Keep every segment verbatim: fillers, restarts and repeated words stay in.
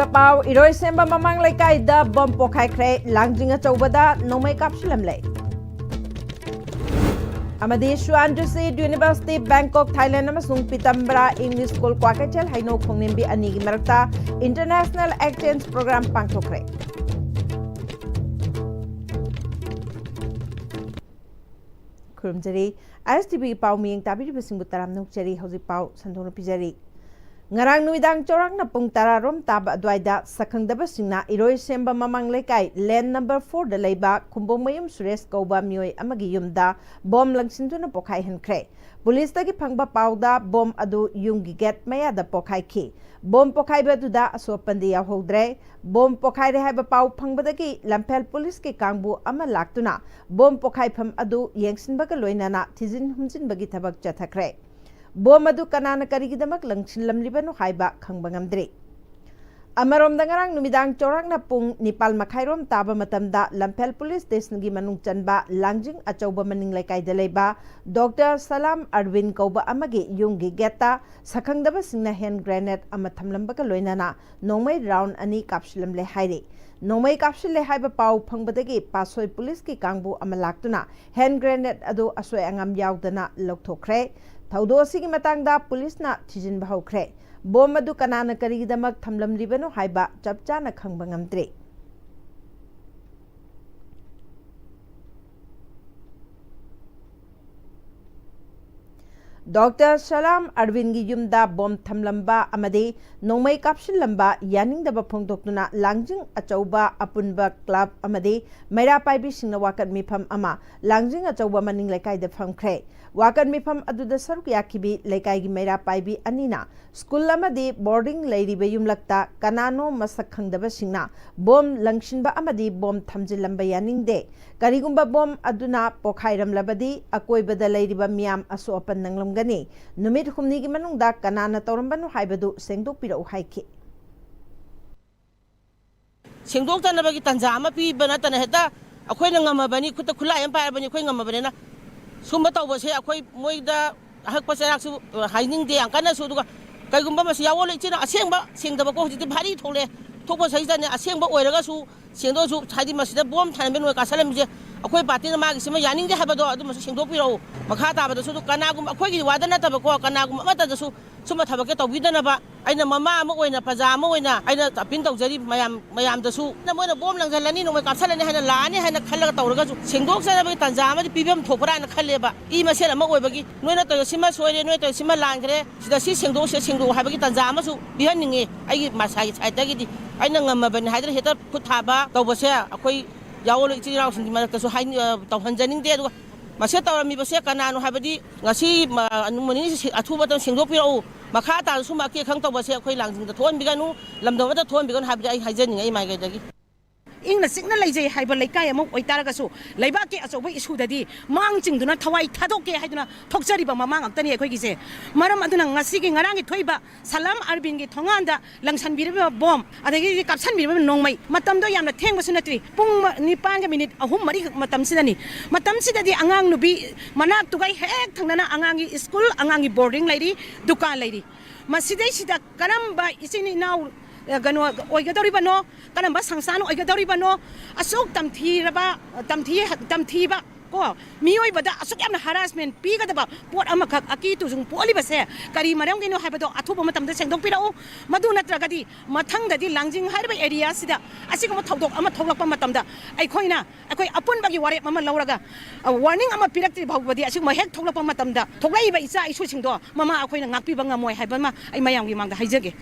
ꯄꯥꯎ, ꯏꯔꯣꯏꯁꯦꯝꯕ ꯃꯃꯥꯡ ꯂꯩꯀꯥꯏꯗ ꯕꯣꯝ ꯄꯣꯈꯥꯏꯈ꯭ꯔꯦ, ꯂꯥꯡꯖꯤꯡ ꯑꯆꯧꯕꯗ ꯅꯣꯡꯃꯩ ꯀꯥꯞꯁꯤꯜꯂꯝꯂꯦ꯫ ꯑꯃꯗꯤ ꯁꯨꯑꯥꯟ ꯖꯨꯁꯤ ꯌꯨꯅꯤꯚꯔꯁꯤꯇꯤ ꯕꯦꯡꯀꯣꯛ ꯊꯥꯏꯂꯦꯟ ꯑꯃꯁꯨꯡ ꯄꯤꯇꯝꯕꯔꯥ ꯏꯪꯂꯤꯁ ꯁ꯭ꯀꯨꯜ ꯀ꯭ꯋꯥꯀꯩꯊꯦꯜ ꯍꯩꯅꯧ ꯈꯣꯡꯅꯦꯝꯕꯤ ꯑꯅꯤꯒꯤ ꯃꯔꯛꯇ ꯏꯟꯇꯔꯅꯦꯁꯅꯦꯜ ꯑꯦꯛꯁꯆꯦꯟꯖ ꯄ꯭ꯔꯣꯒ꯭ꯔꯥꯝ ꯄꯥꯡꯊꯣꯛꯈ꯭ꯔꯦ꯫ ꯈꯨꯔꯨꯝꯖꯔꯤ꯫ ꯑꯥꯏ ꯑꯦꯁ ꯇꯤ ꯚꯤꯒꯤ ꯄꯥꯎ ꯃꯤꯠꯌꯦꯡ ꯇꯥꯕꯤꯔꯤꯕꯁꯤꯡꯕꯨ ꯇꯔꯥꯝꯅ ꯑꯣꯛꯆꯔꯤ꯫ ꯍꯧꯖꯤꯛ ꯄꯥꯎ ꯁꯟꯗꯣꯛꯅ ꯄꯤꯖꯔꯤ꯫ ꯉꯔꯥꯡ ꯅꯨꯃꯤꯗꯥꯡ ꯆꯥꯎꯔꯥꯛꯅ ꯄꯨꯡ ꯇꯔꯥ ꯔꯣꯝ ꯇꯥꯕ ꯑꯗꯨꯋꯥꯏꯗ ꯁꯛꯈꯪꯗꯕꯁꯤꯡꯅ ꯏꯔꯣꯏꯁꯦꯝꯕ ꯃꯃꯥꯡ ꯂꯩꯀꯥꯏ ꯂꯦꯟ ꯅꯝꯕꯔ ꯐꯣꯔꯗ ꯂꯩꯕ ꯈꯨꯝꯕꯣꯡꯃꯌꯨꯝ ꯁꯨꯔꯦꯁ ꯀꯧꯕ ꯃꯤꯑꯣꯏ ꯑꯃꯒꯤ ꯌꯨꯝꯗ ꯕꯣꯝ ꯂꯪꯁꯤꯟꯗꯨꯅ ꯄꯣꯈꯥꯏꯍꯟꯈ꯭ꯔꯦ꯫ ꯄꯨꯂꯤꯁꯇꯒꯤ ꯐꯪꯕ ꯄꯥꯎꯗ ꯕꯣꯝ ꯑꯗꯨ ꯌꯨꯝꯒꯤ ꯒꯦꯠ ꯃꯌꯥꯗ ꯄꯣꯈꯥꯏꯈꯤ꯫ ꯕꯣꯝ ꯄꯣꯈꯥꯏꯕ ꯑꯗꯨꯗ ꯑꯁꯣꯛ ꯑꯄꯟꯗꯤ ꯌꯥꯎꯍꯧꯗ꯭ꯔꯦ꯫ ꯕꯣꯝ ꯄꯣꯈꯥꯏꯔꯦ ꯍꯥꯏꯕ ꯄꯥꯎ ꯐꯪꯕꯗꯒꯤ ꯂꯝꯐꯦꯜ ꯄꯨꯂꯤꯁꯀꯤ ꯀꯥꯡꯕꯨ ꯑꯃ ꯂꯥꯛꯇꯨꯅ ꯕꯣꯝ ꯄꯣꯈꯥꯏꯐꯝ ꯑꯗꯨ ꯌꯦꯡꯁꯤꯟꯕꯒ ꯂꯣꯏꯅꯅ ꯊꯤꯖꯤꯟ ꯍꯨꯝꯖꯤꯟꯕꯒꯤ ꯊꯕꯛ ꯆꯠꯊꯈ꯭ꯔꯦ꯫ ꯕꯣꯝ ꯑꯗꯨ ꯀꯅꯥꯅ ꯀꯔꯤꯒꯤꯗꯃꯛ ꯂꯪꯁꯤꯜꯂꯝꯂꯤꯕꯅꯣ ꯍꯥꯏꯕ ꯈꯪꯕ ꯉꯝꯗ꯭ꯔꯤ꯫ ꯑꯃꯔꯣꯝꯗ, ꯉꯔꯥꯡ ꯅꯨꯃꯤꯗꯥꯡ ꯆꯥꯎꯔꯥꯛꯅ ꯄꯨꯡ ꯅꯤꯄꯥꯜ ꯃꯈꯥꯏꯔꯣꯝ ꯇꯥꯕ ꯃꯇꯝꯗ ꯂꯝꯐꯦꯜ ꯄꯨꯂꯤꯁ ꯁ꯭ꯇꯦꯁꯟꯒꯤ ꯃꯅꯨꯡ ꯆꯟꯕ ꯂꯥꯡꯖꯤꯡ ꯑꯆꯧꯕ ꯃꯅꯤꯡ ꯂꯩꯀꯥꯏꯗ ꯂꯩꯕ ꯗꯣꯛꯇꯔ ꯁꯂꯥꯝ ꯑꯔꯋꯤꯟ ꯀꯧꯕ ꯑꯃꯒꯤ ꯌꯨꯝꯒꯤ ꯒꯦꯠꯇ ꯁꯛꯈꯪꯗꯕꯁꯤꯡꯅ ꯍꯦꯟ ꯒ꯭ꯔꯦꯅꯦꯗ ꯑꯃ ꯊꯝꯂꯝꯕꯒ ꯂꯣꯏꯅꯅ ꯅꯣꯡꯃꯩ ꯔꯥꯎꯟ ꯑꯅꯤ ꯀꯥꯞꯁꯤꯜꯂꯝꯂꯦ ꯍꯥꯏꯔꯤ꯫ ꯅꯣꯡꯃꯩ ꯀꯥꯞꯁꯤꯜꯂꯦ ꯍꯥꯏꯕ ꯄꯥꯎ ꯐꯪꯕꯗꯒꯤ ꯄꯥꯠꯁꯣꯏ ꯄꯨꯂꯤꯁꯀꯤ ꯀꯥꯡꯕꯨ ꯑꯃ ꯂꯥꯛꯇꯨꯅ ꯍꯦꯟ ꯒ꯭ꯔꯦꯅꯦꯗ ꯑꯗꯨ ꯑꯁꯣꯏ ꯑꯉꯥꯝ ꯌꯥꯎꯗꯅ ꯂꯧꯊꯣꯛꯈ꯭ꯔꯦ꯫ ꯊꯧꯗꯣꯛ ꯑꯁꯤꯒꯤ ꯃꯇꯥꯡꯗ ꯄꯨꯂꯤꯁꯅ ꯊꯤꯖꯤꯟꯕ ꯍꯧꯈ꯭ꯔꯦ꯫ ꯕꯣꯝ ꯑꯗꯨ ꯀꯅꯥꯅ ꯀꯔꯤꯒꯤꯗꯃꯛ ꯊꯝꯂꯝꯂꯤꯕꯅꯣ ꯍꯥꯏꯕ ꯆꯞ ꯆꯥꯅ ꯈꯪꯕ ꯉꯝꯗ꯭ꯔꯤ꯫ ꯗꯣꯛꯇꯔ ꯁꯂꯥꯝ ꯑꯔꯋꯤꯟꯒꯤ ꯌꯨꯝꯗ ꯕꯣꯝ ꯊꯝꯂꯝꯕ ꯑꯃꯗꯤ ꯅꯣꯡꯃꯩ ꯀꯥꯞꯁꯤꯜꯂꯝꯕ ꯌꯥꯅꯤꯡꯗꯕ ꯐꯣꯡꯗꯣꯛꯇꯨꯅ ꯂꯥꯡꯖꯤꯡ ꯑꯆꯧꯕ ꯑꯄꯨꯟꯕ ꯀ꯭ꯂꯕ ꯑꯃꯗꯤ ꯃꯩꯔꯥ ꯄꯥꯏꯕꯤꯁꯤꯡꯅ ꯋꯥꯀꯠ ꯃꯤꯐꯝ ꯑꯃ ꯂꯥꯡꯖꯤꯡ ꯑꯆꯧꯕ ꯃꯅꯤꯡ ꯂꯩꯀꯥꯏꯗ ꯐꯝꯈ꯭ꯔꯦ꯫ ꯋꯥꯀꯠ ꯃꯤꯐꯝ ꯑꯗꯨꯗ ꯁꯔꯨꯛ ꯌꯥꯈꯤꯕꯤ ꯂꯩꯀꯥꯏꯒꯤ ꯃꯩꯔꯥ ꯄꯥꯏꯕꯤ ꯑꯅꯤꯅ ꯁ꯭ꯀꯨꯜ ꯑꯃꯗꯤ ꯕꯣꯔꯗꯤꯡ ꯂꯩꯔꯤꯕ ꯌꯨꯝꯂꯛꯇ ꯀꯅꯥꯅꯣ ꯃꯁꯛ ꯈꯪꯗꯕꯁꯤꯡꯅ ꯕꯣꯝ ꯂꯪꯁꯤꯟꯕ ꯑꯃꯗꯤ ꯕꯣꯝ ꯊꯝꯖꯤꯜꯂꯝꯕ ꯌꯥꯅꯤꯡꯗꯦ꯫ ꯀꯔꯤꯒꯨꯝꯕ ꯕꯣꯝ ꯑꯗꯨꯅ ꯄꯣꯈꯥꯏꯔꯝꯂꯕꯗꯤ ꯑꯀꯣꯏꯕꯗ ꯂꯩꯔꯤꯕ ꯃꯤꯌꯥꯝ ꯑꯁꯣꯛ ꯑꯄꯟ ꯅꯪꯂꯝꯒꯅꯤ꯫ ꯅꯨꯃꯤꯠ ꯍꯨꯝꯅꯤꯒꯤ ꯃꯅꯨꯡꯗ ꯀꯅꯥꯅ ꯇꯧꯔꯝꯕꯅꯣ ꯍꯥꯏꯕꯗꯨ ꯁꯦꯡꯗꯣꯛꯄꯤꯔꯛꯎ ꯍꯥꯏꯈꯤ꯫ ꯁꯦꯡꯗꯣꯛꯇꯅꯕꯒꯤ ꯇꯥꯟꯖꯥ ꯑꯃ ꯄꯤꯕ ꯅꯠꯇꯅ ꯍꯦꯛꯇ ꯑꯩꯈꯣꯏꯅ ꯉꯝꯃꯕꯅꯤ, ꯈꯨꯠꯇ ꯈꯨꯠꯂꯥꯏ ꯑꯃ ꯄꯥꯏꯔꯕꯅꯤ, ꯑꯩꯈꯣꯏ ꯉꯝꯃꯕꯅꯤꯅ ꯁꯨꯝꯕ ꯇꯧꯕꯁꯦ ꯑꯩꯈꯣꯏ ꯃꯣꯏꯗ ꯑꯍꯛꯄ ꯆꯩꯔꯥꯛꯁꯨ ꯍꯥꯏꯅꯤꯡꯗꯦ ꯌꯥꯝ ꯀꯟꯅꯁꯨ꯫ ꯑꯗꯨꯒ ꯀꯩꯒꯨꯝꯕ ꯃꯁꯤ ꯌꯥꯑꯣꯜ ꯏꯆꯤꯟ ꯑꯁꯦꯡꯕ ꯁꯦꯡꯗꯕꯀꯣ, ꯍꯧꯖꯤꯛꯇꯤ ꯚꯥꯔꯤ ꯊꯣꯛꯂꯦ, ꯊꯣꯛꯄ ꯁꯍꯤꯇꯅꯦ꯫ ꯑꯁꯦꯡꯕ ꯑꯣꯏꯔꯒꯁꯨ ꯁꯦꯡꯗꯣꯛꯑꯁꯨ, ꯍꯥꯏꯗꯤ ꯃꯁꯤꯗ ꯕꯣꯝ ꯊꯥꯅꯕ ꯅꯣꯏ ꯀꯥꯁꯜꯂꯝꯃꯤꯁꯦ ꯑꯩꯈꯣꯏ ꯄꯥꯔꯇꯤꯅ ꯃꯥꯒꯤꯁꯤꯃ ꯌꯥꯅꯤꯡꯗꯦ ꯍꯥꯏꯕꯗꯣ ꯑꯗꯨꯃꯁꯨ ꯁꯦꯡꯗꯣꯛꯄꯤꯔꯛꯎ꯫ ꯃꯈꯥ ꯇꯥꯕꯗꯁꯨ ꯑꯗꯨ ꯀꯅꯥꯒꯨꯝꯕ ꯑꯩꯈꯣꯏꯒꯤ ꯋꯥꯗ ꯅꯠꯇꯕꯀꯣ, ꯀꯅꯥꯒꯨꯝꯕ ꯑꯃꯠꯇꯗꯁꯨ ꯁꯨꯝꯕ ꯊꯕꯛꯁꯦ ꯇꯧꯕꯤꯗꯅꯕ ꯑꯩꯅ ꯃꯃꯥ ꯑꯃ ꯑꯣꯏꯅ, ꯄ꯭ꯔꯖꯥ ꯑꯃ ꯑꯣꯏꯅ ꯑꯩꯅ ꯑꯄꯤꯜ ꯇꯧꯖꯔꯤ ꯃꯌꯥꯝ, ꯃꯌꯥꯝꯗꯁꯨ꯫ ꯃꯣꯏꯅ ꯕꯣꯝ ꯂꯪꯁꯤꯜꯂꯅꯤ, ꯅꯣꯡꯃꯩ ꯀꯥꯞꯁꯤꯜꯂꯅꯤ ꯍꯥꯏꯅ ꯂꯥꯛꯑꯅꯤ ꯍꯥꯏꯅ ꯈꯜꯂꯒ ꯇꯧꯔꯒꯁꯨ ꯁꯦꯡꯗꯣꯛꯆꯅꯕꯒꯤ ꯇꯥꯟꯖꯥ ꯑꯃꯗꯤ ꯄꯤꯐꯝ ꯊꯣꯛꯄ꯭ꯔꯥ ꯍꯥꯏꯅ ꯈꯜꯂꯦꯕ꯫ ꯏ ꯃꯁꯦꯜ ꯑꯃ ꯑꯣꯏꯕꯒꯤ ꯅꯣꯏꯅ ꯇꯧꯔꯤꯁꯤꯃ ꯁꯣꯏꯔꯦ, ꯅꯣꯏꯅ ꯇꯧꯔꯤꯁꯤꯃ ꯂꯥꯟꯈ꯭ꯔꯦ, ꯁꯤꯗ ꯁꯤ ꯁꯦꯡꯗꯣꯛꯁꯦ, ꯁꯦꯡꯗꯣꯛꯑꯣ ꯍꯥꯏꯕꯒꯤ ꯇꯥꯟꯖꯥ ꯑꯃꯁꯨ ꯄꯤꯍꯟꯅꯤꯡꯉꯤ꯫ ꯑꯩꯒꯤ ꯃꯁꯥꯒꯤ ꯁꯥꯏꯠꯇꯒꯤꯗꯤ ꯑꯩꯅ ꯉꯝꯃꯕꯅꯤ ꯍꯥꯏꯗꯅ ꯍꯦꯛꯇ ꯈꯨꯠ ꯊꯥꯕ ꯇꯧꯕꯁꯦ ꯑꯩꯈꯣꯏ ꯌꯥꯑꯣꯜ ꯏꯆꯤꯜ ꯏꯅꯥꯎꯁꯤꯡꯒꯤ ꯃꯔꯛꯇꯁꯨ ꯍꯥꯏ-, ꯑ, ꯇꯧꯍꯟꯖꯅꯤꯡꯗꯦ꯫ ꯑꯗꯨꯒ ꯃꯁꯤ ꯇꯧꯔꯝꯃꯤꯕꯁꯦ ꯀꯅꯥꯅꯣ ꯍꯥꯏꯕꯗꯤ ꯉꯁꯤ, ꯃ-, ꯅꯣꯡꯃ ꯅꯤꯅꯤ ꯁꯤ-, ꯑꯊꯨꯕ ꯃꯇꯝ ꯁꯦꯡꯗꯣꯛꯄꯤꯔꯛꯎ꯫ ꯃꯈꯥ ꯇꯥꯅ ꯁꯨꯝꯕ ꯑꯀꯦ ꯑꯈꯪ ꯇꯧꯕꯁꯦ ꯑꯩꯈꯣꯏ ꯂꯥꯡꯖꯤꯡꯗ ꯊꯣꯛꯍꯟꯕꯤꯒꯅꯨ, ꯂꯝꯗꯝ ꯑꯃꯠꯇ ꯊꯣꯛꯍꯟꯕꯤꯒꯅꯨ ꯍꯥꯏꯕꯗꯤ ꯑꯩ ꯍꯥꯏꯖꯅꯤꯡꯉꯤ ꯑꯩ ꯃꯥꯏꯀꯩꯗꯒꯤ꯫ ꯏꯪꯅ ꯆꯤꯛꯅ ꯂꯩꯖꯩ ꯍꯥꯏꯕ ꯂꯩꯀꯥꯏ ꯑꯃ ꯑꯣꯏꯇꯥꯔꯒꯁꯨ, ꯂꯩꯕꯥꯛꯀꯤ ꯑꯆꯧꯕ ꯏꯁꯨꯗꯗꯤ ꯃꯥꯡ ꯆꯤꯡꯗꯨꯅ ꯊꯋꯥꯏ ꯊꯥꯗꯣꯛꯀꯦ ꯍꯥꯏꯗꯨꯅ ꯊꯣꯛꯆꯔꯤꯕ ꯃꯃꯥ ꯉꯥꯛꯇꯅꯤ ꯑꯩꯈꯣꯏꯒꯤꯁꯦ꯫ ꯃꯔꯝ ꯑꯗꯨꯅ ꯉꯁꯤꯒꯤ, ꯉꯔꯥꯡꯒꯤ ꯊꯣꯛꯏꯕ ꯁꯂꯥꯝ ꯑꯔꯕꯤꯟꯒꯤ ꯊꯣꯡꯒꯥꯟꯗ ꯂꯪꯁꯟꯕꯤꯔꯤꯕ ꯕꯣꯝ, ꯑꯗꯒꯤꯗꯤ ꯀꯥꯞꯁꯟꯕꯤꯔꯤꯕ ꯅꯣꯡꯃꯩ, ꯃꯇꯝꯗꯣ ꯌꯥꯝꯅ ꯊꯦꯡꯕꯁꯨ ꯅꯠꯇ꯭ꯔꯤ, ꯄꯨꯡ ꯃ-, ꯅꯤꯄꯥꯟꯒ ꯃꯤꯅꯤꯠ ꯑꯍꯨꯝ ꯃꯔꯤ ꯃꯇꯝꯁꯤꯗꯅꯤ꯫ ꯃꯇꯝꯁꯤꯗꯗꯤ ꯑꯉꯥꯡ ꯅꯨꯄꯤ ꯃꯅꯥꯛꯇꯨꯒ ꯍꯦꯛ ꯊꯪꯅꯅ ꯑꯉꯥꯡꯒꯤ ꯁ꯭ꯀꯨꯜ, ꯑꯉꯥꯡꯒꯤ ꯕꯣꯔꯗꯤꯡ ꯂꯩꯔꯤ, ꯗꯨꯀꯥꯟ ꯂꯩꯔꯤ꯫ ꯃꯁꯤꯗꯩꯁꯤꯗ ꯀꯔꯝꯕ ꯏꯆꯤꯟ ꯏꯅꯥꯎ, ꯑ, ꯀꯩꯅꯣ ꯑꯣꯏꯒꯗꯧꯔꯤꯕꯅꯣ, ꯀꯔꯝꯕ ꯁꯪꯁꯊꯥꯟ ꯑꯣꯏꯒꯗꯧꯔꯤꯕꯅꯣ, ꯑꯁꯨꯛ ꯇꯝꯊꯤꯔꯕ, ꯇꯝꯊꯤ-, ꯇꯝꯊꯤꯕ ꯀꯣ, ꯃꯤꯑꯣꯏꯕꯗ ꯑꯁꯨꯛ ꯌꯥꯝꯅ ꯍꯔꯥꯁꯃꯦꯟ ꯄꯤꯒꯗꯕ ꯄꯣꯠ ꯑꯃꯈꯛ ꯑꯀꯤ ꯇꯨꯖꯨꯡ ꯄꯣꯛꯍꯜꯂꯤꯕꯁꯦ ꯀꯔꯤ ꯃꯔꯝꯒꯤꯅꯣ ꯍꯥꯏꯕꯗꯣ ꯑꯊꯨꯕ ꯃꯇꯝꯗ ꯁꯦꯡꯗꯣꯛꯄꯤꯔꯛꯎ꯫ ꯃꯗꯨ ꯅꯠꯇ꯭ꯔꯒꯗꯤ ꯃꯊꯪꯗꯗꯤ ꯂꯥꯡꯖꯤꯡ ꯍꯥꯏꯔꯤꯕ ꯑꯦꯔꯤꯌꯥꯁꯤꯗ ꯑꯁꯤꯒꯨꯝꯕ ꯊꯧꯗꯣꯛ ꯑꯃ ꯊꯣꯛꯂꯛꯄ ꯃꯇꯝꯗ ꯑꯩꯈꯣꯏꯅ, ꯑꯩꯈꯣꯏ ꯑꯄꯨꯟꯕꯒꯤ ꯋꯥꯔꯦꯞ ꯑꯃ ꯂꯧꯔꯒ, ꯑ, ꯋꯥꯔꯅꯤꯡ ꯑꯃ ꯄꯤꯔꯛꯇ꯭ꯔꯤ ꯐꯥꯎꯕꯗꯤ ꯑꯁꯤꯒꯨꯝꯕ ꯍꯦꯛ ꯊꯣꯛꯂꯛꯄ ꯃꯇꯝꯗ ꯊꯣꯛꯂꯛꯏꯕ ꯏꯆꯥ ꯏꯁꯨꯁꯤꯡꯗꯣ ꯃꯃꯥ ꯑꯩꯈꯣꯏꯅ ꯉꯥꯛꯄꯤꯕ ꯉꯝꯃꯣꯏ ꯍꯥꯏꯕ ꯑꯃ ꯑꯩ ꯃꯌꯥꯝꯒꯤ ꯃꯥꯡꯗ ꯍꯥꯏꯖꯒꯦ꯫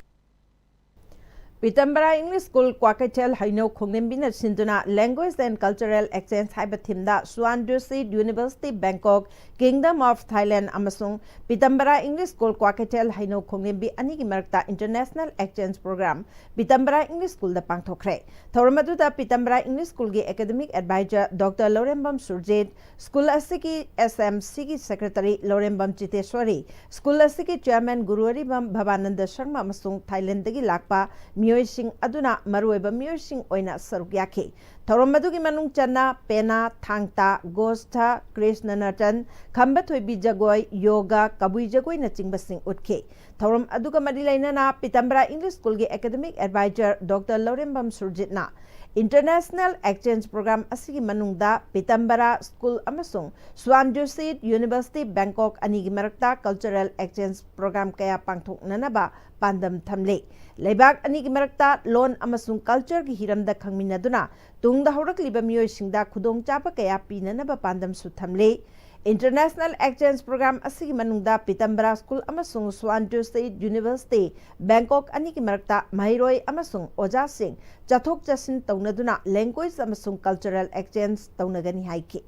ꯄꯤꯇꯝꯕꯔꯥ ꯏꯪꯂꯤꯁ ꯁ꯭ꯀꯨꯜ ꯀ꯭ꯋꯥꯀꯩꯊꯦꯜ ꯍꯩꯅꯧ ꯈꯣꯡꯅꯤꯡꯕꯤꯅ ꯁꯤꯟꯗꯨꯅ Language and Cultural Exchange ꯍꯥꯏꯕ ꯊꯤꯝꯗ Suan Dusit University Bangkok, Kingdom of Thailand ꯑꯃꯁꯨꯡ ꯄꯤꯇꯝꯕꯔꯥ ꯏꯪꯂꯤꯁ ꯁ꯭ꯀꯨꯜ ꯀ꯭ꯋꯥꯀꯩꯊꯦꯜ ꯍꯩꯅꯧ ꯈꯣꯡꯅꯤꯡꯕꯤ ꯑꯅꯤꯒꯤ ꯃꯔꯛꯇ International Exchange Program Pitambara English ꯁ꯭ꯀꯨꯜꯗ ꯄꯥꯡꯊꯣꯛꯈ꯭ꯔꯦ꯫ ꯊꯧꯔꯝ ꯑꯗꯨꯗ ꯄꯤꯇꯝꯕꯔꯥ ꯏꯪꯂꯤꯁ ꯁ꯭ꯀꯨꯜꯒꯤ Academic Advisor Doctor Lourembam Surjit, school ꯑꯁꯤꯒꯤ S M Cꯒꯤ Secretary ꯂꯧꯔꯦꯝꯕꯝ ꯆꯤꯇꯦꯁ꯭ꯋꯔꯤ, ꯁ꯭ꯀꯨꯜ ꯑꯁꯤꯒꯤ Chairman ꯒꯨꯔꯨ ꯑꯔꯤꯕꯝ ꯚꯕꯥꯅꯟꯗ ꯁꯔꯃ ꯑꯃꯁꯨꯡ ꯊꯥꯏꯂꯦꯟꯗꯒꯤ ꯂꯥꯛꯄ ꯃꯤꯑꯣꯏꯁꯤꯡ ꯑꯗꯨꯅ ꯃꯔꯨꯑꯣꯏꯕ ꯃꯤꯑꯣꯏꯁꯤꯡ ꯑꯣꯏꯅ ꯁꯔꯨꯛ ꯌꯥꯈꯤ꯫ ꯊꯧꯔꯝ ꯑꯗꯨꯒꯤ ꯃꯅꯨꯡ ꯆꯟꯅ ꯄꯦꯅꯥ, ꯊꯥꯡ ꯇꯥ, ꯒꯣꯁꯊ, ꯀ꯭ꯔꯤꯁꯅ ꯅꯔꯇꯟ, ꯈꯝꯕ ꯊꯣꯏꯕꯤ ꯖꯒꯣꯏ, ꯌꯣꯒꯥ, ꯀꯕꯨꯏ ꯖꯒꯣꯏꯅꯆꯤꯡꯕꯁꯤꯡ ꯎꯠꯈꯤ꯫ ꯊꯧꯔꯝ ꯑꯗꯨꯒ ꯃꯔꯤ ꯂꯩꯅꯅ ꯄꯤꯇꯝꯕꯔꯥ ꯏꯪꯂꯤꯁ ꯁ꯭ꯀꯨꯜꯒꯤ ꯑꯦꯀꯥꯗꯃꯤꯛ ꯑꯦꯗꯚꯥꯏꯖꯔ ꯗꯣꯛꯇꯔ ꯂꯧꯔꯦꯝꯕꯝ ꯁꯨꯔꯖꯤꯠꯅ International Exchange Program ꯑꯁꯤꯒꯤ ꯃꯅꯨꯡꯗ ꯄꯤꯇꯝꯕꯔꯥ ꯁ꯭ꯀꯨꯜ ꯑꯃꯁꯨꯡ ꯁ꯭ꯋꯥꯟ ꯖꯣꯁꯤ ꯌꯨꯅꯤꯚꯔꯁꯤꯇꯤ ꯕꯦꯡꯀꯣꯛ ꯑꯅꯤꯒꯤ ꯃꯔꯛꯇ cultural exchange program ꯀꯌꯥ ꯄꯥꯡꯊꯣꯛꯅꯅꯕ ꯄꯥꯟꯗꯝ ꯊꯝꯂꯤ꯫ ꯂꯩꯕꯥꯛ ꯑꯅꯤꯒꯤ ꯃꯔꯛꯇ ꯂꯣꯟ ꯑꯃꯁꯨꯡ cultureꯒꯤ ꯍꯤꯔꯝꯗ ꯈꯪꯃꯤꯟꯅꯗꯨꯅ ꯇꯨꯡꯗ ꯍꯧꯔꯛꯂꯤꯕ ꯃꯤꯑꯣꯏꯁꯤꯡꯗ ꯈꯨꯗꯣꯡꯆꯥꯕ ꯀꯌꯥ ꯄꯤꯅꯅꯕ ꯄꯥꯟꯗꯝꯁꯨ ꯊꯝꯂꯤ꯫ International Exchange Program ꯑꯁꯤꯒꯤ ꯃꯅꯨꯡꯗ ꯄꯤꯇꯝꯕꯔꯥ ꯁ꯭ꯀꯨꯜ ꯑꯃꯁꯨꯡ ꯁ꯭ꯋꯥꯟ ꯖꯣꯁꯤ ꯌꯨꯅꯤꯚꯔꯁꯤꯇꯤ ꯕꯦꯡꯀꯣꯛ ꯑꯅꯤꯒꯤ ꯃꯔꯛꯇ ꯃꯍꯩꯔꯣꯏ ꯑꯃꯁꯨꯡ ꯑꯣꯖꯥꯁꯤꯡ ꯆꯠꯊꯣꯛ ꯆꯠꯁꯤꯟ ꯇꯧꯅꯗꯨꯅ language ꯑꯃꯁꯨꯡ cultural exchange ꯇꯧꯅꯒꯅꯤ ꯍꯥꯏꯈꯤ꯫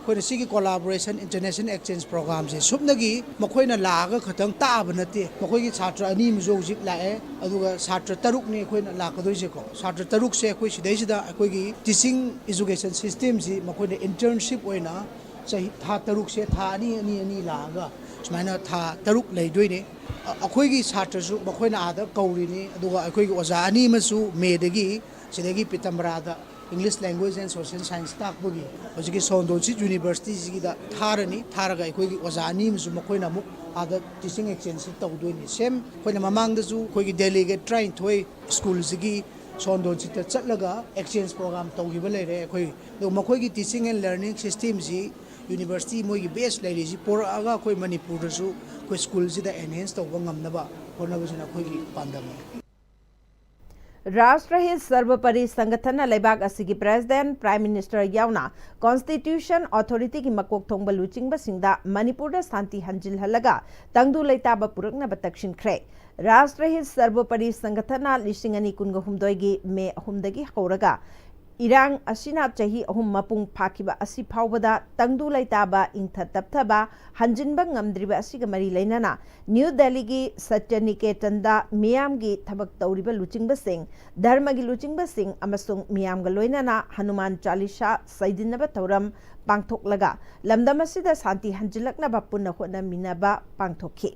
ꯑꯩꯈꯣꯏꯅ ꯁꯤꯒꯤ collaboration international exchange programꯁꯦ ꯁꯨꯞꯅꯒꯤ ꯃꯈꯣꯏꯅ ꯂꯥꯛꯑꯒ ꯈꯇꯪ ꯇꯥꯛꯑꯕ ꯅꯠꯇꯦ꯫ ꯃꯈꯣꯏꯒꯤ ꯁꯥꯇ꯭ꯔ ꯑꯅꯤ ꯑꯃꯁꯨ ꯍꯧꯖꯤꯛ ꯂꯥꯛꯑꯦ, ꯑꯗꯨꯒ ꯁꯥꯇ꯭ꯔ ꯇꯔꯨꯛꯅꯤ ꯑꯩꯈꯣꯏꯅ ꯂꯥꯛꯀꯗꯣꯏꯁꯦꯀꯣ꯫ ꯁꯥꯇ꯭ꯔ ꯇꯔꯨꯛꯁꯦ ꯑꯩꯈꯣꯏ ꯁꯤꯗꯩꯁꯤꯗ ꯑꯩꯈꯣꯏꯒꯤ teaching education systemꯁꯤ ꯃꯈꯣꯏꯅ internship ꯑꯣꯏꯅ ꯆꯍꯤ, ꯊꯥ ꯇꯔꯨꯛꯁꯦ ꯊꯥ ꯑꯅꯤ, ꯑꯅꯤ, ꯑꯅꯤ ꯂꯥꯛꯑꯒ ꯁꯨꯃꯥꯏꯅ ꯊꯥ ꯇꯔꯨꯛ ꯂꯩꯗꯣꯏꯅꯤ꯫ ꯑ-, ꯑꯩꯈꯣꯏꯒꯤ ꯁꯥꯇ꯭ꯔꯁꯨ ꯃꯈꯣꯏꯅ ꯑꯥꯗ ꯀꯧꯔꯤꯅꯤ, ꯑꯗꯨꯒ ꯑꯩꯈꯣꯏꯒꯤ ꯑꯣꯖꯥ ꯑꯅꯤ ꯑꯃꯁꯨ ꯃꯦꯗꯒꯤ ꯁꯤꯗꯒꯤ ꯄꯤꯇꯝꯕꯔꯥꯗ English Language and Social Science ꯇꯥꯛꯄꯒꯤ ꯍꯧꯖꯤꯛꯀꯤ ꯁꯣꯟꯗꯣꯟꯁꯤ ꯌꯨꯅꯤꯚꯔꯁꯤꯇꯤꯁꯤꯒꯤꯗ ꯊꯥꯔꯅꯤ꯫ ꯊꯥꯔꯒ ꯑꯩꯈꯣꯏꯒꯤ ꯑꯣꯖꯥ ꯑꯅꯤ ꯑꯃꯁꯨ ꯃꯈꯣꯏꯅ ꯑꯃꯨꯛ ꯑꯥꯗ teaching exchangeꯁꯤ ꯇꯧꯗꯣꯏꯅꯤ꯫ Same ꯑꯩꯈꯣꯏꯅ ꯃꯃꯥꯡꯗꯁꯨ ꯑꯩꯈꯣꯏꯒꯤ delegate ꯇꯔꯥꯅꯤꯊꯣꯏ ꯁ꯭ꯀꯨꯜꯁꯤꯒꯤ ꯁꯣꯟꯗꯣꯟꯁꯤꯗ ꯆꯠꯂꯒ exchange program ꯇꯧꯈꯤꯕ ꯂꯩꯔꯦ ꯑꯩꯈꯣꯏ꯫ ꯑꯗꯣ ꯃꯈꯣꯏꯒꯤ teaching and learning systemꯁꯤ ꯌꯨꯅꯤꯚꯔꯁꯤꯇꯤ ꯃꯣꯏꯒꯤ base ꯂꯩꯔꯤꯁꯤ ꯄꯣꯔꯛꯑꯒ ꯑꯩꯈꯣꯏ ꯃꯅꯤꯄꯨꯔꯗꯁꯨ ꯑꯩꯈꯣꯏ ꯁ꯭ꯀꯨꯜꯁꯤꯗ enhance ꯇꯧꯕ ꯉꯝꯅꯕ ꯍꯣꯠꯅꯕꯁꯤꯅ ꯑꯩꯈꯣꯏꯒꯤ ꯄꯥꯟꯗꯝꯅꯤ꯫ ꯔꯥꯁꯇ꯭ꯔꯍꯤꯠ ꯁꯔꯕꯣꯄꯔꯤ ꯁꯪꯒꯊꯟꯅ ꯂꯩꯕꯥꯛ ꯑꯁꯤꯒꯤ ꯄ꯭ꯔꯦꯁꯤꯗꯦꯟꯠ, ꯄ꯭ꯔꯥꯏꯝ ꯃꯤꯅꯤꯁꯇꯔ ꯌꯥꯎꯅ Constitution Authorityꯒꯤ ꯃꯀꯣꯛ ꯊꯣꯡꯕ ꯂꯨꯆꯤꯡꯕꯁꯤꯡꯗ ꯃꯅꯤꯄꯨꯔꯗ ꯁꯥꯟꯇꯤ ꯍꯟꯖꯤꯜꯍꯜꯂꯒ ꯇꯪꯗꯨ ꯂꯩꯇꯥꯕ ꯄꯨꯔꯛꯅꯕ ꯇꯛꯁꯤꯟꯈ꯭ꯔꯦ꯫ ꯔꯥꯁꯇ꯭ꯔꯍꯤꯠ ꯁꯔꯕꯣꯄꯔꯤ ꯁꯪꯒꯊꯟꯅ ꯂꯤꯁꯤꯡ ꯑꯅꯤ ꯀꯨꯟꯒ ꯍꯨꯝꯗꯣꯏꯒꯤ ꯃꯦ ꯑꯍꯨꯝꯗꯒꯤ ꯍꯧꯔꯒ ꯏꯔꯥꯡ ꯑꯁꯤꯅ ꯆꯍꯤ ꯑꯍꯨꯝ ꯃꯄꯨꯡ ꯐꯥꯈꯤꯕ ꯑꯁꯤ ꯐꯥꯎꯕꯗ ꯇꯪꯗꯨ ꯂꯩꯇꯥꯕ, ꯏꯪꯊ ꯇꯞꯊꯕ, ꯍꯟꯖꯤꯟꯕ ꯉꯝꯗ꯭ꯔꯤꯕ ꯑꯁꯤꯒ ꯃꯔꯤ ꯂꯩꯅꯅ ꯅ꯭ꯌꯨ ꯗꯦꯜꯂꯤꯒꯤ ꯁꯠꯌꯅꯤꯀꯦꯇꯟꯗ ꯃꯤꯌꯥꯝꯒꯤ ꯊꯕꯛ ꯇꯧꯔꯤꯕ ꯂꯨꯆꯤꯡꯕꯁꯤꯡ, ꯙꯔꯃꯒꯤ ꯂꯨꯆꯤꯡꯕꯁꯤꯡ ꯑꯃꯁꯨꯡ ꯃꯤꯌꯥꯝꯒ ꯂꯣꯏꯅꯅ ꯍꯅꯨꯃꯥꯟ ꯆꯥꯂꯤꯁꯥ ꯁꯩꯗꯤꯟꯅꯕ ꯊꯧꯔꯝ ꯄꯥꯡꯊꯣꯛꯂꯒ ꯂꯝꯗꯝ ꯑꯁꯤꯗ ꯁꯥꯟꯇꯤ ꯍꯟꯖꯤꯜꯂꯛꯅꯕ ꯄꯨꯟꯅ ꯍꯣꯠꯅꯃꯤꯟꯅꯕ ꯄꯥꯡꯊꯣꯛꯈꯤ꯫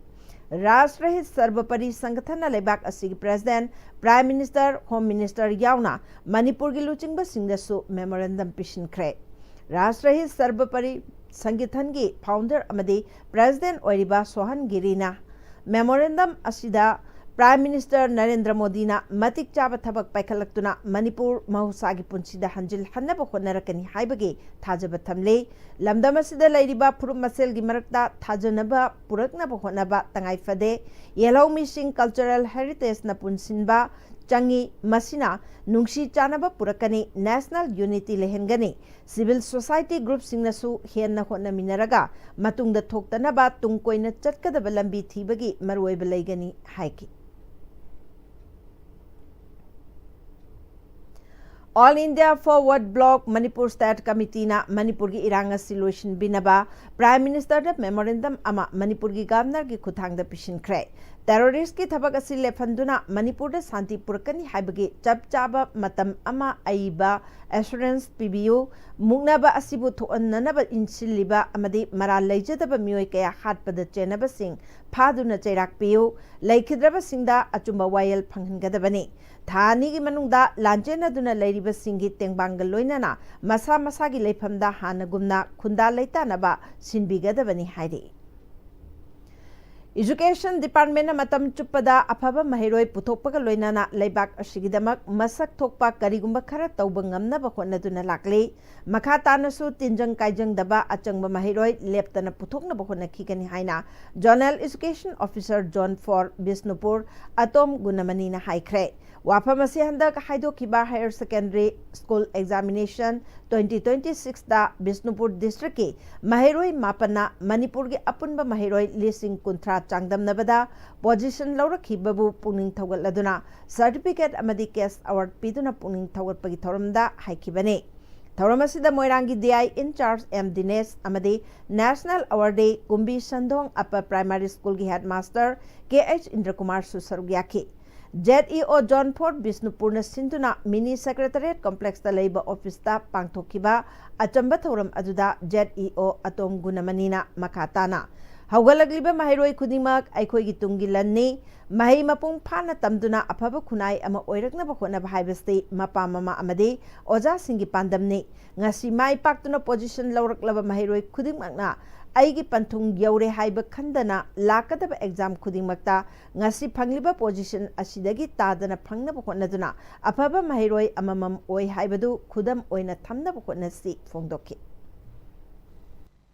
ꯔꯥꯁꯇ꯭ꯔꯍꯤꯠ ꯁꯔꯕꯣꯄꯔꯤ ꯁꯪꯒꯊꯟꯅ ꯂꯩꯕꯥꯛ ꯑꯁꯤꯒꯤ president, prime minister, home minister ꯌꯥꯎꯅ ꯃꯅꯤꯄꯨꯔꯒꯤ ꯂꯨꯆꯤꯡꯕꯁꯤꯡꯗꯁꯨ memorandum ꯄꯤꯁꯤꯟꯈ꯭ꯔꯦ꯫ ꯔꯥꯁꯇ꯭ꯔꯍꯤꯠ ꯁꯔꯕꯣꯄꯔꯤ ꯁꯪꯒꯤꯊꯟꯒꯤ ꯐꯥꯎꯟꯗꯔ ꯑꯃꯗꯤ ꯄ꯭ꯔꯦꯁꯤꯗꯦꯟꯠ ꯑꯣꯏꯔꯤꯕ ꯁꯣꯍꯟ ꯒꯤꯔꯤꯅ ꯃꯦꯃꯣꯔꯦꯟꯗꯝ ꯑꯁꯤꯗ ꯄ꯭ꯔꯥꯏꯝ ꯃꯤꯅꯤꯁꯇꯔ ꯅꯔꯦꯟꯗ꯭ꯔ ꯃꯣꯗꯤꯅ ꯃꯇꯤꯛ ꯆꯥꯕ ꯊꯕꯛ ꯄꯥꯏꯈꯠꯂꯛꯇꯨꯅ ꯃꯅꯤꯄꯨꯔ ꯃꯍꯧꯁꯥꯒꯤ ꯄꯨꯟꯁꯤꯗ ꯍꯟꯖꯤꯜꯍꯟꯅꯕ ꯍꯣꯠꯅꯔꯛꯀꯅꯤ ꯍꯥꯏꯕꯒꯤ ꯊꯥꯖꯕ ꯊꯝꯂꯤ꯫ ꯂꯝꯗꯝ ꯑꯁꯤꯗ ꯂꯩꯔꯤꯕ ꯐꯨꯔꯨꯞ ꯃꯁꯦꯜꯒꯤ ꯃꯔꯛꯇ ꯊꯥꯖꯅꯕ ꯄꯨꯔꯛꯅꯕ ꯍꯣꯠꯅꯕ ꯇꯉꯥꯏ ꯐꯗꯦ꯫ ꯌꯦꯜꯍꯧꯃꯤꯁꯤꯡ ꯀꯜꯆꯔꯦꯜ ꯍꯦꯔꯤꯇꯦꯖꯅ ꯄꯨꯟꯁꯤꯟꯕ ꯆꯪꯏ꯫ ꯃꯁꯤꯅ ꯅꯨꯡꯁꯤ ꯆꯥꯟꯅꯕ ꯄꯨꯔꯛꯀꯅꯤ, ꯅꯦꯁꯅꯦꯜ ꯌꯨꯅꯤꯇꯤ ꯂꯩꯍꯟꯒꯅꯤ꯫ ꯁꯤꯚꯤꯜ ꯁꯣꯁꯥꯏꯇꯤ ꯒ꯭ꯔꯨꯞꯁꯤꯡꯅꯁꯨ ꯍꯦꯟꯅ ꯍꯣꯠꯅꯃꯤꯟꯅꯔꯒ ꯃꯇꯨꯡꯗ ꯊꯣꯛꯇꯅꯕ ꯇꯨꯡ ꯀꯣꯏꯅ ꯆꯠꯀꯗꯕ ꯂꯝꯕꯤ ꯊꯤꯕꯒꯤ ꯃꯔꯨꯑꯣꯏꯕ ꯂꯩꯒꯅꯤ ꯍꯥꯏꯈꯤ꯫ All India Forward Bloc Manipur State Committeeꯅ ꯃꯅꯤꯄꯨꯔꯒꯤ ꯏꯔꯥꯡ ꯑꯁꯤ ꯂꯣꯏꯁꯤꯟꯕꯤꯅꯕ ꯄ꯭ꯔꯥꯏꯝ ꯃꯤꯅꯤꯁꯇꯔꯗ ꯃꯦꯃꯣꯔꯦꯟꯗꯝ ꯑꯃ ꯃꯅꯤꯄꯨꯔꯒꯤ ꯒꯚꯔꯅꯔꯒꯤ ꯈꯨꯠꯊꯥꯡꯗ ꯄꯤꯁꯤꯟꯈ꯭ꯔꯦ꯫ ꯇꯦꯔꯣꯔꯤꯁ꯭ꯠꯀꯤ ꯊꯕꯛ ꯑꯁꯤ ꯂꯦꯞꯍꯟꯗꯨꯅ ꯃꯅꯤꯄꯨꯔꯗ ꯁꯥꯟꯇꯤ ꯄꯨꯔꯛꯀꯅꯤ ꯍꯥꯏꯕꯒꯤ ꯆꯞ ꯆꯥꯕ ꯃꯇꯝ ꯑꯃ ꯑꯏꯕ ꯑꯦꯁꯨꯔꯦꯟꯁ ꯄꯤꯕꯤꯌꯨ꯫ ꯃꯨꯛꯅꯕ ꯑꯁꯤꯕꯨ ꯊꯣꯛꯍꯟꯅꯅꯕ ꯏꯟꯁꯤꯜꯂꯤꯕ ꯑꯃꯗꯤ ꯃꯔꯥꯜ ꯂꯩꯖꯗꯕ ꯃꯤꯑꯣꯏ ꯀꯌꯥ ꯍꯥꯠꯄꯗ ꯆꯦꯟꯅꯕꯁꯤꯡ ꯐꯥꯗꯨꯅ ꯆꯩꯔꯥꯛ ꯄꯤꯌꯨ꯫ ꯂꯩꯈꯤꯗ꯭ꯔꯕꯁꯤꯡꯗ ꯑꯆꯨꯝꯕ ꯋꯥꯌꯦꯜ ꯐꯪꯍꯟꯒꯗꯕꯅꯤ꯫ ꯊꯥ ꯑꯅꯤꯒꯤ ꯃꯅꯨꯡꯗ ꯂꯥꯟꯖꯦꯟꯅꯗꯨꯅ ꯂꯩꯔꯤꯕꯁꯤꯡꯒꯤ ꯇꯦꯡꯕꯥꯡꯒ ꯂꯣꯏꯅꯅ ꯃꯁꯥ ꯃꯁꯥꯒꯤ ꯂꯩꯐꯝꯗ ꯍꯥꯟꯅꯒꯨꯝꯅ ꯈꯨꯟꯗꯥ ꯂꯩꯇꯥꯅꯕ ꯁꯤꯟꯕꯤꯒꯗꯕꯅꯤ ꯍꯥꯏꯔꯤ꯫ ꯏꯖꯨꯀꯦꯁꯟ ꯗꯤꯄꯥꯔꯠꯃꯦꯟꯅ ꯃꯇꯝ ꯆꯨꯞꯄꯗ ꯑꯐꯕ ꯃꯍꯩꯔꯣꯏ ꯄꯨꯊꯣꯛꯄꯒ ꯂꯣꯏꯅꯅ ꯂꯩꯕꯥꯛ ꯑꯁꯤꯒꯤꯗꯃꯛ ꯃꯁꯛ ꯊꯣꯛꯄ ꯀꯔꯤꯒꯨꯝꯕ ꯈꯔ ꯇꯧꯕ ꯉꯝꯅꯕ ꯍꯣꯠꯅꯗꯨꯅ ꯂꯥꯛꯂꯤ꯫ ꯃꯈꯥ ꯇꯥꯅꯁꯨ ꯇꯤꯟꯖꯪ ꯀꯥꯏꯖꯪꯗꯕ ꯑꯆꯪꯕ ꯃꯍꯩꯔꯣꯏ ꯂꯦꯞꯇꯅ ꯄꯨꯊꯣꯛꯅꯕ ꯍꯣꯠꯅꯈꯤꯒꯅꯤ ꯍꯥꯏꯅ zonal education officer zone four Bishnupur ꯑꯇꯣꯝ ꯒꯨꯅꯃꯅꯤꯅ ꯍꯥꯏꯈ꯭ꯔꯦ꯫ ꯋꯥꯐꯝ ꯑꯁꯤ ꯍꯟꯗꯛ ꯍꯥꯏꯗꯣꯛꯈꯤꯕ higher secondary school examination twenty twenty ꯁꯤꯛꯁꯇ ꯕꯤꯁꯅꯨꯄꯨꯔ ꯗꯤꯁꯇ꯭ꯔꯤꯛꯀꯤ ꯃꯍꯩꯔꯣꯏ ꯃꯥꯄꯟꯅ ꯃꯅꯤꯄꯨꯔꯒꯤ ꯑꯄꯨꯟꯕ ꯃꯍꯩꯔꯣꯏ ꯂꯤꯁꯤꯡ ꯀꯨꯟꯊ꯭ꯔꯥ ꯆꯥꯡꯗꯝꯅꯕꯗ ꯄꯣꯖꯤꯁꯟ ꯂꯧꯔꯛꯈꯤꯕꯕꯨ ꯄꯨꯛꯅꯤꯡ ꯊꯧꯒꯠꯂꯗꯨꯅ ꯁꯔꯇꯤꯐꯤꯀꯦꯠ ꯑꯃꯗꯤ ꯀꯦꯁ ꯑꯦꯋꯥꯔꯗ ꯄꯤꯗꯨꯅ ꯄꯨꯛꯅꯤꯡ ꯊꯧꯒꯠꯄꯒꯤ ꯊꯧꯔꯝꯗ ꯍꯥꯏꯈꯤꯕꯅꯤ꯫ ꯊꯧꯔꯝ ꯑꯁꯤꯗ ꯃꯣꯏꯔꯥꯡꯒꯤ ꯗꯤ ꯑꯥꯏ ꯏꯟꯆꯥꯔꯖ ꯑꯦꯝ ꯗꯤꯅꯦꯁ ꯑꯃꯗꯤ ꯅꯦꯁꯅꯦꯜ ꯑꯦꯋꯥꯔꯗꯤ ꯀꯨꯝꯕꯤ ꯁꯟꯗꯣꯡ ꯑꯞꯄꯔ ꯄ꯭ꯔꯥꯏꯃꯥꯔꯤ ꯁ꯭ꯀꯨꯜꯒꯤ ꯍꯦꯗꯃꯥꯁꯇꯔ ꯀꯦ ꯑꯩꯆ ꯏꯟꯗ꯭ꯔꯀꯨꯃꯥꯔꯁꯨ ꯁꯔꯨꯛ ꯌꯥꯈꯤ꯫ ꯖꯦꯗ ꯏ ꯑꯣ ꯖꯣꯟ ꯐꯣꯔ ꯕꯤꯁꯅꯨꯄꯨꯔꯅ ꯁꯤꯟꯗꯨꯅ ꯃꯤꯅꯤ ꯁꯦꯀ꯭ꯔꯦꯇꯔꯤꯌꯦꯠ ꯀꯣꯝꯄ꯭ꯂꯦꯛꯁꯇ ꯂꯩꯕ ꯑꯣꯐꯤꯁꯇ ꯄꯥꯡꯊꯣꯛꯈꯤꯕ ꯑꯆꯝꯕ ꯊꯧꯔꯝ ꯑꯗꯨꯗ ꯖꯦꯗ ꯏ ꯑꯣ ꯑꯇꯣꯝ ꯒꯨꯅꯃꯅꯤꯅ ꯃꯈꯥ ꯇꯥꯅ ꯍꯧꯒꯠꯂꯛꯂꯤꯕ ꯃꯍꯩꯔꯣꯏ ꯈꯨꯗꯤꯡꯃꯛ ꯑꯩꯈꯣꯏꯒꯤ ꯇꯨꯡꯒꯤ ꯂꯟꯅꯤ꯫ ꯃꯍꯩ ꯃꯄꯨꯡ ꯐꯥꯅ ꯇꯝꯗꯨꯅ ꯑꯐꯕ ꯈꯨꯟꯅꯥꯏ ꯑꯃ ꯑꯣꯏꯔꯛꯅꯕ ꯍꯣꯠꯅꯕ ꯍꯥꯏꯕꯁꯤ ꯃꯄꯥ ꯃꯃꯥ ꯑꯃꯗꯤ ꯑꯣꯖꯥꯁꯤꯡꯒꯤ ꯄꯥꯟꯗꯝꯅꯤ꯫ ꯉꯁꯤ ꯃꯥꯏ ꯄꯥꯛꯇꯨꯅ position ꯂꯧꯔꯛꯂꯕ ꯃꯍꯩꯔꯣꯏ ꯈꯨꯗꯤꯡꯃꯛꯅ ꯑꯩꯒꯤ ꯄꯟꯊꯨꯡ ꯌꯧꯔꯦ ꯍꯥꯏꯕ ꯈꯟꯗꯅ ꯂꯥꯛꯀꯗꯕ exam ꯈꯨꯗꯤꯡꯃꯛꯇ ꯉꯁꯤ ꯐꯪꯂꯤꯕ position ꯑꯁꯤꯗꯒꯤ ꯇꯥꯗꯅ ꯐꯪꯅꯕ ꯍꯣꯠꯅꯗꯨꯅ ꯑꯐꯕ ꯃꯍꯩꯔꯣꯏ ꯑꯃꯃꯝ ꯑꯣꯏ ꯍꯥꯏꯕꯗꯨ ꯈꯨꯗꯝ ꯑꯣꯏꯅ ꯊꯝꯅꯕ ꯍꯣꯠꯅꯁꯤ ꯐꯣꯡꯗꯣꯛꯈꯤ꯫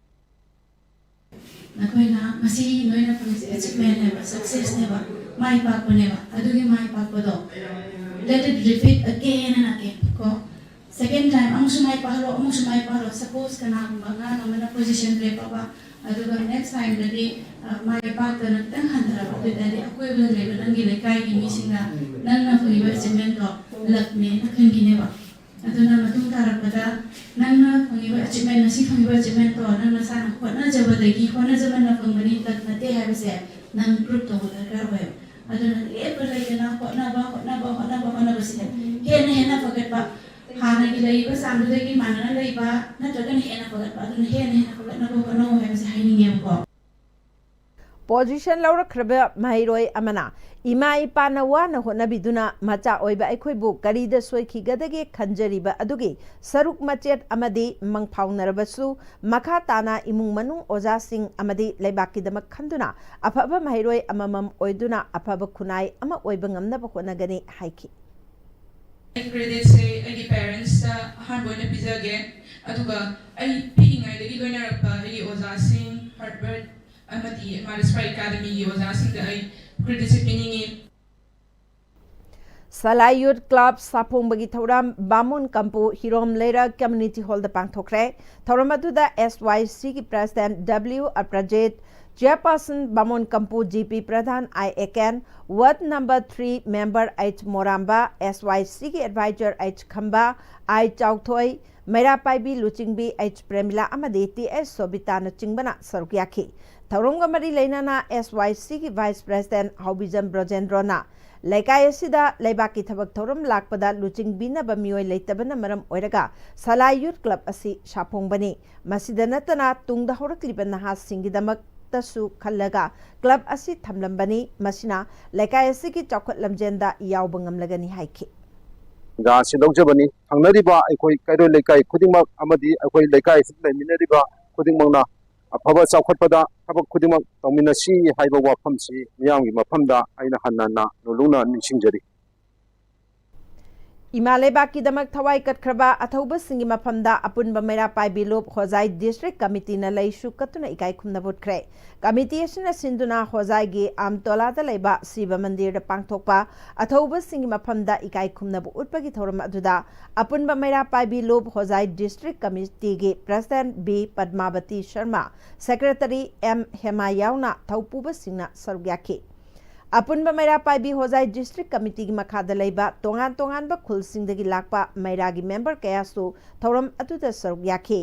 ꯅꯈꯣꯏꯅ ꯉꯁꯤ ꯅꯣꯏꯅ ꯐꯪꯉꯤꯁꯦ achievement ꯅꯦꯕ, success ꯅꯦꯕ, ꯃꯥꯏ ꯄꯥꯛꯄꯅꯦꯕ꯫ ꯑꯗꯨꯒꯤ ꯃꯥꯏ ꯄꯥꯛꯄꯗꯣ let it repeat again and again ꯀꯣ꯫ Second time ꯑꯃꯨꯛꯁꯨ ꯃꯥꯏ ꯄꯥꯛꯍꯜꯂꯣ, ꯑꯃꯨꯛꯁꯨ ꯃꯥꯏ ꯄꯥꯛꯍꯜꯂꯣ꯫ Suppose ꯀꯅꯥꯒꯨꯝꯕ ꯑꯉꯥꯡ ꯑꯃꯅ position ꯂꯦꯞꯄꯕ, ꯑꯗꯨꯒ next time ꯗꯗꯤ ꯃꯥꯏ ꯄꯥꯛꯇꯅ ꯈꯤꯇꯪ ꯍꯟꯊꯔꯕ, ꯑꯗꯨ ꯑꯣꯏꯇꯥꯔꯗꯤ ꯑꯀꯣꯏꯕꯗ ꯂꯩꯕ ꯅꯪꯒꯤ ꯂꯩꯀꯥꯏꯒꯤ ꯃꯤꯁꯤꯡꯅ ꯅꯪꯅ ꯐꯪꯉꯤꯕ achievement ꯗꯣ luck ꯅꯦꯅ ꯈꯟꯈꯤꯅꯦꯕ꯫ ꯑꯗꯨꯅ ꯃꯇꯨꯡ ꯇꯥꯔꯛꯄꯗ ꯅꯪꯅ ꯐꯪꯉꯤꯕ achievement, ꯉꯁꯤ ꯐꯪꯉꯤꯕ achievement ꯇꯣ ꯅꯪ ꯅꯁꯥꯅ ꯍꯣꯠꯅꯖꯕꯗꯒꯤ, ꯍꯣꯠꯅꯖꯃꯟꯅ ꯐꯪꯕꯅꯤ, luck ꯅꯠꯇꯦ ꯍꯥꯏꯕꯁꯦ ꯅꯪ prove ꯇꯧꯕ ꯗꯔꯀꯥꯔ ꯑꯣꯏꯌꯦꯕ꯫ ꯑꯗꯨꯅ ꯂꯦꯞꯄ ꯂꯩꯇꯅ ꯍꯣꯠꯅꯕ, ꯍꯣꯠꯅꯕ, ꯍꯣꯠꯅꯕ, ꯍꯣꯠꯅꯕꯁꯤꯗ ꯍꯦꯟꯅ ꯍꯦꯟꯅ ꯐꯒꯠꯄ, ꯍꯥꯟꯅꯒꯤ ꯂꯩꯔꯤꯕ ꯆꯥꯡꯗꯨꯗꯒꯤ ꯃꯥꯟꯅꯅ ꯂꯩꯕ ꯅꯠꯇ꯭ꯔꯒꯅ ꯍꯦꯟꯅ ꯐꯒꯠꯄ, ꯑꯗꯨꯅ ꯍꯦꯟꯅ ꯍꯦꯟꯅ ꯐꯒꯠꯅꯕ ꯍꯣꯠꯅꯧ ꯍꯥꯏꯕꯁꯦ ꯍꯥꯏꯅꯤꯡꯉꯦꯕꯀꯣ꯫ Position ꯂꯧꯔꯛꯈ꯭ꯔꯕ ꯃꯍꯩꯔꯣꯏ ꯑꯃꯅ ꯏꯃꯥ ꯏꯄꯥꯅ ꯋꯥꯅ ꯍꯣꯠꯅꯕꯤꯗꯨꯅ ꯃꯆꯥ ꯑꯣꯏꯕ ꯑꯩꯈꯣꯏꯕꯨ ꯀꯔꯤꯗ ꯁꯣꯏꯈꯤꯒꯗꯒꯦ ꯈꯟꯖꯔꯤꯕ ꯑꯗꯨꯒꯤ ꯁꯔꯨꯛ ꯃꯆꯦꯠ ꯑꯃꯗꯤ ꯃꯪꯐꯥꯎꯅꯔꯕꯁꯨ, ꯃꯈꯥ ꯇꯥꯅ ꯏꯃꯨꯡ ꯃꯅꯨꯡ, ꯑꯣꯖꯥꯁꯤꯡ ꯑꯃꯗꯤ ꯂꯩꯕꯥꯛꯀꯤꯗꯃꯛ ꯈꯟꯗꯨꯅ ꯑꯐꯕ ꯃꯍꯩꯔꯣꯏ ꯑꯃꯃꯝ ꯑꯣꯏꯗꯨꯅ ꯑꯐꯕ ꯈꯨꯟꯅꯥꯏ ꯑꯃ ꯑꯣꯏꯕ ꯉꯝꯅꯕ ꯍꯣꯠꯅꯒꯅꯤ ꯍꯥꯏꯈꯤ꯫ ꯑꯩ credit ꯁꯦ ꯑꯩꯒꯤ parents ꯇ ꯑꯍꯥꯟꯕ ꯑꯣꯏꯅ ꯄꯤꯖꯒꯦ꯫ ꯑꯗꯨꯒ ꯑꯩ ꯄꯤꯛꯏꯉꯩꯗꯒꯤ ꯂꯣꯏꯅꯔꯛꯄ ꯑꯩꯒꯤ ꯑꯣꯖꯥꯁꯤꯡ, Harvard ꯑꯃꯗꯤ Marist Fry Academy ꯒꯤ ꯑꯣꯖꯥꯁꯤꯡꯗ ꯑꯩ credit ꯁꯦ ꯄꯤꯅꯤꯡꯉꯤ꯫ ꯁꯂꯥꯏ Youth Club ꯁꯥꯐꯣꯡꯕꯒꯤ ꯊꯧꯔꯝ ꯕꯥꯃꯣꯟ ꯀꯝꯄꯨ ꯍꯤꯔꯣꯝ ꯂꯩꯔꯛ Community Hall ꯗ ꯄꯥꯡꯊꯣꯛꯈ꯭ꯔꯦ꯫ ꯊꯧꯔꯝ ꯑꯗꯨꯗ S Y C ꯒꯤ President W Aprajit, Chairperson ꯕꯥꯃꯣꯟ Kampu G P Pradhan, I Aken, Ward number three member H Moramba, S Y C ꯒꯤ Advisor H Khamba, I Chaothoi, ꯃꯩꯔꯥ ꯄꯥꯏꯕꯤ ꯂꯨꯆꯤꯡꯕꯤ H Premila ꯑꯃꯗꯤ T H ꯁꯣꯕꯤꯇꯥꯅꯆꯤꯡꯕꯅ ꯁꯔꯨꯛ ꯌꯥꯈꯤ꯫ ꯊꯧꯔꯝꯒ ꯃꯔꯤ ꯂꯩꯅꯅ S Y C ꯒꯤ Vice President ꯍꯥꯎꯕꯤꯖꯝ ꯕ꯭ꯔꯣꯖꯦꯟꯗ꯭ꯔꯣꯅ ꯂꯩꯀꯥꯏ ꯑꯁꯤꯗ ꯂꯩꯕꯥꯛꯀꯤ ꯊꯕꯛ ꯊꯧꯔꯝ ꯂꯥꯛꯄꯗ ꯂꯨꯆꯤꯡꯕꯤꯅꯕ ꯃꯤꯑꯣꯏ ꯂꯩꯇꯕꯅ ꯃꯔꯝ ꯑꯣꯏꯔꯒ ꯁꯂꯥꯏ Youth Club ꯑꯁꯤ ꯁꯥꯐꯣꯡꯕꯅꯤ꯫ ꯃꯁꯤꯗ ꯅꯠꯇꯅ ꯇꯨꯡꯗ ꯍꯧꯔꯛꯂꯤꯕ ꯅꯍꯥꯁꯤꯡꯒꯤꯗꯃꯛ ꯇꯁꯨ ꯈꯜꯂꯒ ꯀ꯭ꯂꯕ ꯑꯁꯤ ꯊꯝꯂꯝꯕꯅꯤ꯫ ꯃꯁꯤꯅ ꯂꯩꯀꯥꯏ ꯑꯁꯤꯒꯤ ꯆꯥꯎꯈꯠ ꯂꯝꯖꯦꯟꯗ ꯌꯥꯎꯕ ꯉꯝꯂꯒꯅꯤ ꯍꯥꯏꯈꯤ꯫ ꯒꯥ ꯑꯁꯤ ꯂꯧꯖꯕꯅꯤ꯫ ꯊꯪꯅꯔꯤꯕ ꯑꯩꯈꯣꯏ ꯀꯩꯔꯣꯏ ꯂꯩꯀꯥꯏ ꯈꯨꯗꯤꯡꯃꯛ ꯑꯃꯗꯤ ꯑꯩꯈꯣꯏ ꯂꯩꯀꯥꯏ ꯑꯁꯤꯗ ꯂꯩꯃꯤꯟꯅꯔꯤꯕ ꯈꯨꯗꯤꯡꯃꯛꯅ ꯑꯐꯕ ꯆꯥꯎꯈꯠꯄꯗ ꯊꯕꯛ ꯈꯨꯗꯤꯡꯃꯛ ꯇꯧꯃꯤꯟꯅꯁꯤ ꯍꯥꯏꯕ ꯋꯥꯐꯝꯁꯤ ꯃꯤꯌꯥꯝꯒꯤ ꯃꯐꯝꯗ ꯑꯩꯅ ꯍꯟꯅ ꯍꯟꯅ ꯂꯨꯂꯨꯅ ꯅꯤꯡꯁꯤꯡꯖꯔꯤ꯫ ꯏꯃꯥ ꯂꯩꯕꯥꯛꯀꯤꯗꯃꯛ ꯊꯋꯥꯏ ꯀꯠꯈ꯭ꯔꯕ ꯑꯊꯧꯕꯁꯤꯡꯒꯤ ꯃꯐꯝꯗ ꯑꯄꯨꯟꯕ ꯃꯩꯔꯥ ꯄꯥꯏꯕꯤ ꯂꯨꯞ ꯍꯣꯖꯥꯏ ꯗꯤꯁꯇ꯭ꯔꯤꯛ ꯀꯃꯤꯇꯤꯅ ꯂꯩꯁꯨ ꯀꯠꯇꯨꯅ ꯏꯀꯥꯏ ꯈꯨꯝꯅꯕ ꯎꯠꯈ꯭ꯔꯦ꯫ ꯀꯃꯤꯇꯤ ꯑꯁꯤꯅ ꯁꯤꯟꯗꯨꯅ ꯍꯣꯖꯥꯏꯒꯤ ꯑꯥꯝꯇꯣꯂꯥꯗ ꯂꯩꯕ ꯁꯤꯕ ꯃꯟꯗꯤꯔꯗ ꯄꯥꯡꯊꯣꯛꯄ ꯑꯊꯧꯕꯁꯤꯡꯒꯤ ꯃꯐꯝꯗ ꯏꯀꯥꯏ ꯈꯨꯝꯅꯕ ꯎꯠꯄꯒꯤ ꯊꯧꯔꯝ ꯑꯗꯨꯗ ꯑꯄꯨꯟꯕ ꯃꯩꯔꯥ ꯄꯥꯏꯕꯤ ꯂꯨꯞ ꯍꯣꯖꯥꯏ ꯗꯤꯁꯇ꯭ꯔꯤꯛ ꯀꯃꯤꯇꯤꯒꯤ president B Padmabati Sharma, secretary M Hema ꯌꯥꯎꯅ ꯊꯧꯄꯨꯕꯁꯤꯡꯅ ꯁꯔꯨꯛ ꯌꯥꯈꯤ꯫ ꯑꯄꯨꯟꯕ ꯃꯩꯔꯥ ꯄꯥꯏꯕꯤ ꯍꯣꯖꯥꯏ ꯗꯤꯁꯇ꯭ꯔꯤꯛ ꯀꯃꯤꯇꯤꯒꯤ ꯃꯈꯥꯗ ꯂꯩꯕ ꯇꯣꯉꯥꯟ ꯇꯣꯉꯥꯟꯕ ꯈꯨꯜꯁꯤꯡꯗꯒꯤ ꯂꯥꯛꯄ ꯃꯩꯔꯥꯒꯤ ꯃꯦꯝꯕꯔ ꯀꯌꯥꯁꯨ ꯊꯧꯔꯝ ꯑꯗꯨꯗ ꯁꯔꯨꯛ ꯌꯥꯈꯤ꯫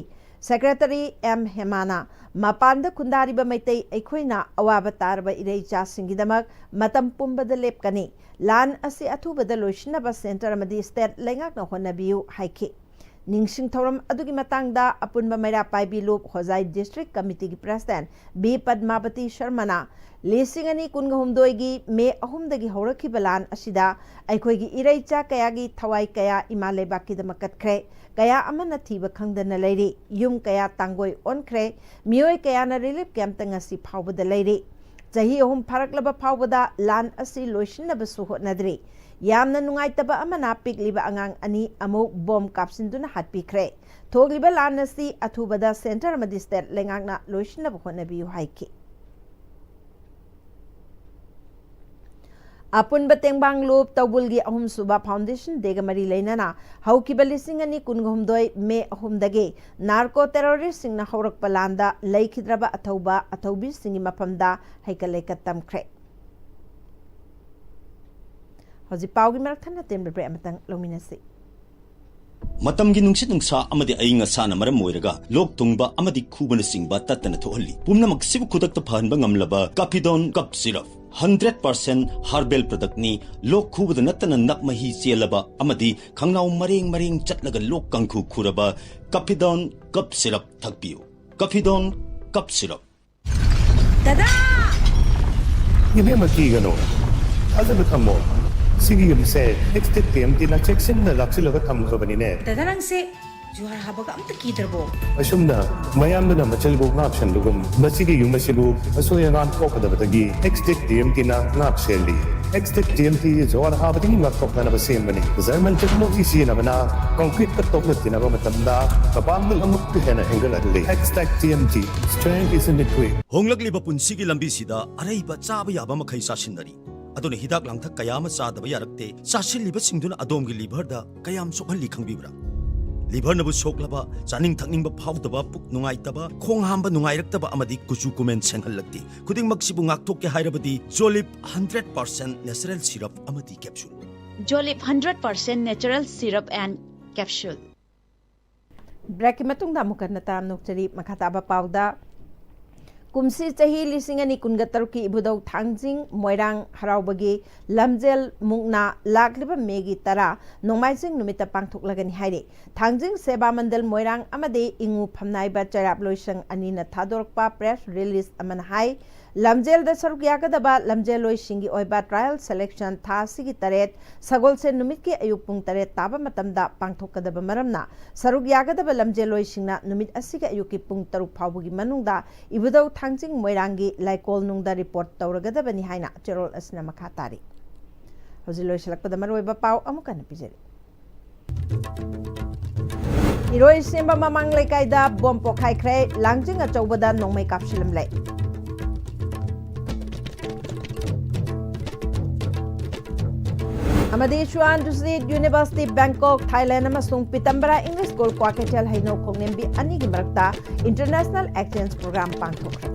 ꯁꯦꯀ꯭ꯔꯦꯇꯔꯤ ꯑꯦꯝ ꯍꯦꯃꯥꯅ ꯃꯄꯥꯟꯗ ꯈꯨꯟꯗꯥꯔꯤꯕ ꯃꯩꯇꯩ ꯑꯩꯈꯣꯏꯅ ꯑꯋꯥꯕ ꯇꯥꯔꯕ ꯏꯔꯩꯆꯥꯁꯤꯡꯒꯤꯗꯃꯛ ꯃꯇꯝ ꯄꯨꯝꯕꯗ ꯂꯦꯞꯀꯅꯤ꯫ ꯂꯥꯟ ꯑꯁꯤ ꯑꯊꯨꯕꯗ ꯂꯣꯏꯁꯤꯟꯅꯕ ꯁꯦꯟꯇꯔ ꯑꯃꯗꯤ ꯁ꯭ꯇꯦꯠ ꯂꯩꯉꯥꯛꯅ ꯍꯣꯠꯅꯕꯤꯌꯨ ꯍꯥꯏꯈꯤ꯫ ꯅꯤꯡꯁꯤꯡ ꯊꯧꯔꯝ ꯑꯗꯨꯒꯤ ꯃꯇꯥꯡꯗ ꯑꯄꯨꯟꯕ ꯃꯩꯔꯥ ꯄꯥꯏꯕꯤ ꯂꯨꯞ ꯍꯣꯖꯥꯏ ꯗꯤꯁꯇ꯭ꯔꯤꯛ ꯀꯃꯤꯇꯤꯒꯤ ꯄ꯭ꯔꯁꯤꯗꯦꯟꯠ ꯕꯤ ꯄꯗꯃꯥꯕꯇꯤ ꯁꯔꯃꯅ ꯂꯤꯁꯤꯡ ꯑꯅꯤ ꯀꯨꯟꯒ ꯍꯨꯝꯗꯣꯏꯒꯤ ꯃꯦ ꯑꯍꯨꯝꯗꯒꯤ ꯍꯧꯔꯛꯈꯤꯕ ꯂꯥꯟ ꯑꯁꯤꯗ ꯑꯩꯈꯣꯏꯒꯤ ꯏꯔꯩꯆꯥ ꯀꯌꯥꯒꯤ ꯊꯋꯥꯏ ꯀꯌꯥ ꯏꯃꯥ ꯂꯩꯕꯥꯛꯀꯤꯗꯃꯛ ꯀꯠꯈ꯭ꯔꯦ꯫ ꯀꯌꯥ ꯑꯃꯅ ꯊꯤꯕ ꯈꯪꯗꯅ ꯂꯩꯔꯤ꯫ ꯌꯨꯝ ꯀꯌꯥ ꯇꯥꯡꯒꯣꯏ ꯑꯣꯟꯈ꯭ꯔꯦ꯫ ꯃꯤꯑꯣꯏ ꯀꯌꯥꯅ ꯔꯤꯂꯤꯐ ꯀꯦꯝꯞꯇ ꯉꯁꯤ ꯐꯥꯎꯕꯗ ꯂꯩꯔꯤ꯫ ꯆꯍꯤ ꯑꯍꯨꯝ ꯐꯥꯔꯛꯂꯕ ꯐꯥꯎꯕꯗ ꯂꯥꯟ ꯑꯁꯤ ꯂꯣꯏꯁꯤꯟꯅꯕꯁꯨ ꯍꯣꯠꯅꯗ꯭ꯔꯤ꯫ ꯌꯥꯝꯅ ꯅꯨꯡꯉꯥꯏꯇꯕ ꯑꯃꯅ, ꯄꯤꯛꯂꯤꯕ ꯑꯉꯥꯡ ꯑꯅꯤ ꯑꯃꯨꯛ ꯕꯣꯝ ꯀꯥꯞꯁꯤꯟꯗꯨꯅ ꯍꯥꯠꯄꯤꯈ꯭ꯔꯦ꯫ ꯊꯣꯛꯂꯤꯕ ꯂꯥꯟ ꯑꯁꯤ ꯑꯊꯨꯕꯗ ꯁꯦꯟꯇꯔ ꯑꯃꯗꯤ ꯁ꯭ꯇꯦꯠ ꯂꯩꯉꯥꯛꯅ ꯂꯣꯏꯁꯤꯟꯅꯕ ꯍꯣꯠꯅꯕꯤꯌꯨ ꯍꯥꯏꯈꯤ꯫ ꯑꯄꯨꯟꯕ ꯇꯦꯡꯕꯥꯡ ꯂꯨꯞ ꯇꯧꯕꯨꯜꯒꯤ ꯑꯍꯨꯝꯁꯨꯕ ꯐꯥꯎꯟꯗꯦꯁꯟ ꯗꯦꯒ ꯃꯔꯤ ꯂꯩꯅꯅ ꯍꯧꯈꯤꯕ ꯂꯤꯁꯤꯡ ꯑꯅꯤ ꯀꯨꯟꯍꯨꯝꯗꯣꯏ ꯃꯦ ꯑꯍꯨꯝꯗꯒꯤ ꯅꯥꯔꯀꯣ ꯇꯦꯔꯣꯔꯤꯁꯁꯤꯡꯅ ꯍꯧꯔꯛꯄ ꯂꯥꯟꯗ ꯂꯩꯈꯤꯗ꯭ꯔꯕ ꯑꯊꯧꯕ ꯑꯊꯧꯕꯤꯁꯤꯡꯒꯤ ꯃꯐꯝꯗ ꯍꯩꯀꯠ ꯂꯩꯀꯠ ꯇꯝꯈ꯭ꯔꯦ꯫ ꯍꯧꯖꯤꯛ ꯄꯥꯎꯒꯤ ꯃꯔꯛ ꯊꯠꯅ ꯇꯦꯟꯕ ꯕ꯭ꯔꯦꯛ ꯑꯃꯇꯪ ꯂꯧꯃꯤꯟꯅꯁꯤ꯫ ꯃꯇꯝꯒꯤ ꯅꯨꯡꯁꯤꯠ ꯅꯨꯡꯁꯥ ꯑꯃꯗꯤ ꯑꯏꯪ ꯑꯁꯥꯅ ꯃꯔꯝ ꯑꯣꯏꯔꯒ ꯂꯣꯛ ꯊꯨꯡꯕ ꯑꯃꯗꯤ ꯈꯨꯕꯅꯆꯤꯡꯕ ꯇꯠꯇꯅ ꯊꯣꯛꯍꯜꯂꯤ꯫ ꯄꯨꯝꯅꯃꯛꯁꯤꯕꯨ ꯈꯨꯗꯛꯇ ꯐꯍꯟꯕ ꯉꯝꯂꯕ ꯀꯥꯐꯤꯗꯣꯟ ꯀꯞ ꯁꯤꯔꯞ, ꯍꯟꯗ꯭ꯔꯦꯠ ꯄꯥꯔꯁꯦꯟ ꯍꯥꯔꯕꯦꯜ ꯄ꯭ꯔꯗꯛꯅꯤ꯫ ꯂꯣꯛ ꯈꯨꯕꯗ ꯅꯠꯇꯅ ꯅꯞ ꯃꯍꯤ ꯆꯦꯜꯂꯕ ꯑꯃꯗꯤ ꯈꯪꯅꯥꯎ ꯃꯔꯦꯡ ꯃꯔꯦꯡ ꯆꯠꯂꯒ ꯂꯣꯛ ꯀꯥꯡꯈꯨ ꯈꯨꯔꯕ ꯀꯥꯐꯤꯗꯣꯟ ꯀꯞ ꯁꯤꯔꯞ ꯊꯛꯄꯤꯌꯨ꯫ ꯀꯥꯐꯤꯗꯣꯟ ꯀꯞ ꯁꯤꯔꯞ꯫ ꯗꯗꯥ! ꯏꯕꯦꯝꯃ, ꯀꯤꯒꯅꯨ, ꯊꯥꯖꯕ ꯊꯝꯃꯣ꯫ ꯁꯤꯒꯤ ꯌꯨꯝꯁꯦ ꯑꯦꯛꯁꯇꯦꯛ ꯇꯤ ꯑꯦꯝ ꯇꯤꯅ ꯆꯦꯛꯁꯤꯟꯅ ꯂꯥꯛꯁꯤꯜꯂꯒ ꯊꯝꯈ꯭ꯔꯕꯅꯤꯅꯦ꯫ ꯗꯗꯥ, ꯅꯪꯁꯦ ꯖꯨꯍꯥꯔ ꯍꯥꯕꯒ ꯑꯝꯇ ꯀꯤꯗ꯭ꯔꯕꯣ? ꯑꯁꯨꯝꯅ ꯃꯌꯥꯝꯗꯨꯅ ꯃꯆꯤꯟꯕꯨ ꯉꯥꯛ ꯁꯦꯟꯕꯒꯨꯝ, ꯃꯁꯤꯒꯤ ꯌꯨꯝ ꯑꯁꯤꯕꯨ ꯑꯁꯣꯏ ꯑꯉꯥꯝ ꯊꯣꯛꯀꯗꯕꯗꯒꯤ ꯑꯦꯛꯁꯇꯦꯛ ꯇꯤ ꯑꯦꯝ ꯇꯤꯅ ꯉꯥꯛ ꯁꯦꯜꯂꯤ꯫ ꯑꯦꯛꯁꯇꯦꯛ ꯇꯤ ꯑꯦꯝ ꯇꯤ ꯖꯨꯍꯥꯔ ꯍꯥꯕꯗꯒꯤ ꯉꯥꯛꯊꯣꯛꯅꯅꯕ ꯁꯦꯝꯕꯅꯤ꯫ ꯖꯔꯃꯟ ꯇꯦꯛꯅꯣꯂꯣꯖꯤ ꯁꯤꯖꯤꯟꯅꯕꯅ ꯀꯪꯀ꯭ꯔꯤꯠꯀ ꯇꯣꯛꯅ ꯊꯤꯅꯕ ꯃꯇꯝꯗ ꯃꯄꯥꯡꯒꯜ ꯑꯃꯨꯛꯀ ꯍꯦꯟꯅ ꯍꯦꯟꯒꯠꯍꯜꯂꯤ꯫ ꯑꯦꯛꯁꯇꯦꯛ T M T, strength is in the grit꯫ ꯍꯣꯡꯂꯛꯂꯤꯕ ꯄꯨꯟꯁꯤꯒꯤ ꯂꯝꯕꯤꯁꯤꯗ ꯑꯔꯩꯕ ꯆꯥꯕ ꯌꯥꯕ ꯃꯈꯩ ꯆꯥꯁꯤꯟꯅꯔꯤ꯫ ꯑꯗꯨꯅ ꯍꯤꯗꯥꯛ ꯂꯥꯡꯊꯛ ꯀꯌꯥ ꯑꯃ ꯆꯥꯗꯕ ꯌꯥꯔꯛꯇꯦ꯫ ꯆꯥꯁꯤꯜꯂꯤꯕꯁꯤꯡꯗꯨꯅ ꯑꯗꯣꯝꯒꯤ ꯂꯤꯚꯔꯗ ꯀꯌꯥꯝ ꯁꯣꯛꯍꯜꯂꯤ ꯈꯪꯕꯤꯕ꯭ꯔꯥ? ꯂꯤꯚꯔꯅꯕꯨ ꯁꯣꯛꯂꯕ, ꯆꯥꯅꯤꯡ ꯊꯛꯅꯤꯡꯕ ꯐꯥꯎꯗꯕ, ꯄꯨꯛ ꯅꯨꯡꯉꯥꯏꯇꯕ, ꯈꯣꯡ ꯍꯥꯝꯕ ꯅꯨꯡꯉꯥꯏꯔꯛꯇꯕ ꯑꯃꯗꯤ ꯀꯨꯆꯨ ꯀꯨꯃꯦꯟ ꯁꯦꯡꯍꯜꯂꯛꯇꯦ꯫ ꯈꯨꯗꯤꯡꯃꯛꯁꯤꯕꯨ ꯉꯥꯛꯊꯣꯛꯀꯦ ꯍꯥꯏꯔꯕꯗꯤ ꯖꯣꯂꯤꯞ ꯍꯟꯗ꯭ꯔꯦꯠ ꯄꯥꯔꯁꯦꯟ ꯅꯦꯆꯔꯦꯜ ꯁꯤꯔꯞ ꯑꯃꯗꯤ capsule. Jolip hundred percent natural syrup and capsule. ꯕ꯭ꯔꯦꯛꯀꯤ ꯃꯇꯨꯡꯗ ꯑꯃꯨꯛ ꯍꯟꯅ ꯇꯔꯥꯝꯅ ꯑꯣꯛꯆꯔꯤ꯫ ꯃꯈꯥ ꯇꯥꯕ ꯄꯥꯎꯗ, ꯀꯨꯝꯁꯤ ꯆꯍꯤ ꯂꯤꯁꯤꯡ ꯑꯅꯤ ꯀꯨꯟꯒ ꯇꯔꯨꯛꯀꯤ ꯏꯕꯨꯙꯧ ꯊꯥꯡꯖꯤꯡ ꯃꯣꯏꯔꯥꯡ ꯍꯔꯥꯎꯕꯒꯤ ꯂꯝꯖꯦꯜ ꯃꯨꯛꯅꯥ ꯂꯥꯛꯂꯤꯕ ꯃꯦꯒꯤ ꯇꯔꯥ ꯅꯣꯡꯃꯥꯏꯖꯤꯡ ꯅꯨꯃꯤꯠꯇ ꯄꯥꯡꯊꯣꯛꯂꯒꯅꯤ ꯍꯥꯏꯔꯤ꯫ ꯊꯥꯡꯖꯤꯡ ꯁꯦꯕꯥ ꯃꯟꯗꯜ ꯃꯣꯏꯔꯥꯡ ꯑꯃꯗꯤ ꯏꯉꯨ ꯐꯝꯅꯥꯏꯕ ꯆꯩꯔꯥꯞ ꯂꯣꯏꯁꯪ ꯑꯅꯤꯅ ꯊꯥꯗꯣꯔꯛꯄ ꯄ꯭ꯔꯦꯁ ꯔꯤꯂꯤꯖ ꯑꯃꯅ ꯍꯥꯏ, ꯂꯝꯖꯦꯜꯗ ꯁꯔꯨꯛ ꯌꯥꯒꯗꯕ ꯂꯝꯖꯦꯜꯂꯣꯏꯁꯤꯡꯒꯤ ꯑꯣꯏꯕ ꯇ꯭ꯔꯥꯌꯦꯜ ꯁꯦꯂꯦꯛꯁꯟ ꯊꯥ ꯑꯁꯤꯒꯤ ꯇꯔꯦꯠ, ꯁꯒꯣꯜꯁꯦꯟ ꯅꯨꯃꯤꯠꯀꯤ ꯑꯌꯨꯛ ꯄꯨꯡ ꯇꯔꯦꯠ ꯇꯥꯕ ꯃꯇꯝꯗ ꯄꯥꯡꯊꯣꯛꯀꯗꯕ ꯃꯔꯝꯅ, ꯁꯔꯨꯛ ꯌꯥꯒꯗꯕ ꯂꯝꯖꯦꯜꯂꯣꯏꯁꯤꯡꯅ ꯅꯨꯃꯤꯠ ꯑꯁꯤꯒꯤ ꯑꯌꯨꯛꯀꯤ ꯄꯨꯡ ꯇꯔꯨꯛ ꯐꯥꯎꯕꯒꯤ ꯃꯅꯨꯡꯗ ꯏꯕꯨꯙꯧ ꯊꯥꯡꯖꯤꯡ ꯃꯣꯏꯔꯥꯡꯒꯤ ꯂꯥꯏꯀꯣꯜꯅꯨꯡꯗ ꯔꯤꯄꯣꯔꯠ ꯇꯧꯔꯒꯗꯕꯅꯤ ꯍꯥꯏꯅ ꯆꯦꯔꯣꯜ ꯑꯁꯤꯅ ꯃꯈꯥ ꯇꯥꯔꯤ꯫ ꯍꯧꯖꯤꯛ ꯂꯣꯏꯁꯤꯜꯂꯛꯄꯗ ꯃꯔꯨꯑꯣꯏꯕ ꯄꯥꯎ ꯑꯃꯨꯛ ꯍꯟꯅ ꯄꯤꯖꯔꯤ꯫ ꯏꯔꯣꯏꯁꯦꯝꯕ ꯃꯃꯥꯡ ꯂꯩꯀꯥꯏꯗ ꯕꯣꯝ ꯄꯣꯈꯥꯏꯈ꯭ꯔꯦ, ꯂꯥꯡꯖꯤꯡ ꯑꯆꯧꯕꯗ ꯅꯣꯡꯃꯩ ꯀꯥꯞꯁꯤꯜꯂꯝꯂꯦ꯫ ꯑꯃꯗꯤ ꯁꯨꯑꯥꯟ ꯖꯨꯁꯤ ꯌꯨꯅꯤꯚꯔꯁꯤꯇꯤ ꯕꯦꯡꯀꯣꯛ, ꯊꯥꯏꯂꯦꯟ ꯑꯃꯁꯨꯡ ꯄꯤꯇꯝꯕꯔꯥ ꯏꯪꯂꯤꯁ ꯁ꯭ꯀꯨꯜ ꯀ꯭ꯋꯥꯀꯩꯊꯦꯜ ꯍꯩꯅꯧ ꯈꯣꯡꯅꯦꯝꯕꯤ ꯑꯅꯤꯒꯤ ꯃꯔꯛꯇ ꯏꯟꯇꯔꯅꯦꯁꯅꯦꯜ ꯑꯦꯛꯁꯆꯦꯟꯖ ꯄ꯭ꯔꯣꯒ꯭ꯔꯥꯝ ꯄꯥꯡꯊꯣꯛꯈ꯭ꯔꯦ꯫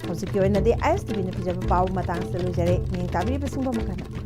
ꯍꯧꯖꯤꯛꯀꯤ ꯑꯣꯏꯅꯗꯤ ꯑꯥꯏ ꯑꯦꯁ ꯇꯤ ꯚꯤꯅ ꯄꯤꯖꯕ ꯄꯥꯎ ꯃꯇꯥꯡꯁꯤꯗ ꯂꯣꯏꯖꯔꯦ꯫ ꯅꯤꯡ ꯇꯥꯕꯤꯔꯤꯕꯁꯤꯡꯕꯨ ꯑꯃꯨꯛ ꯍꯟꯅ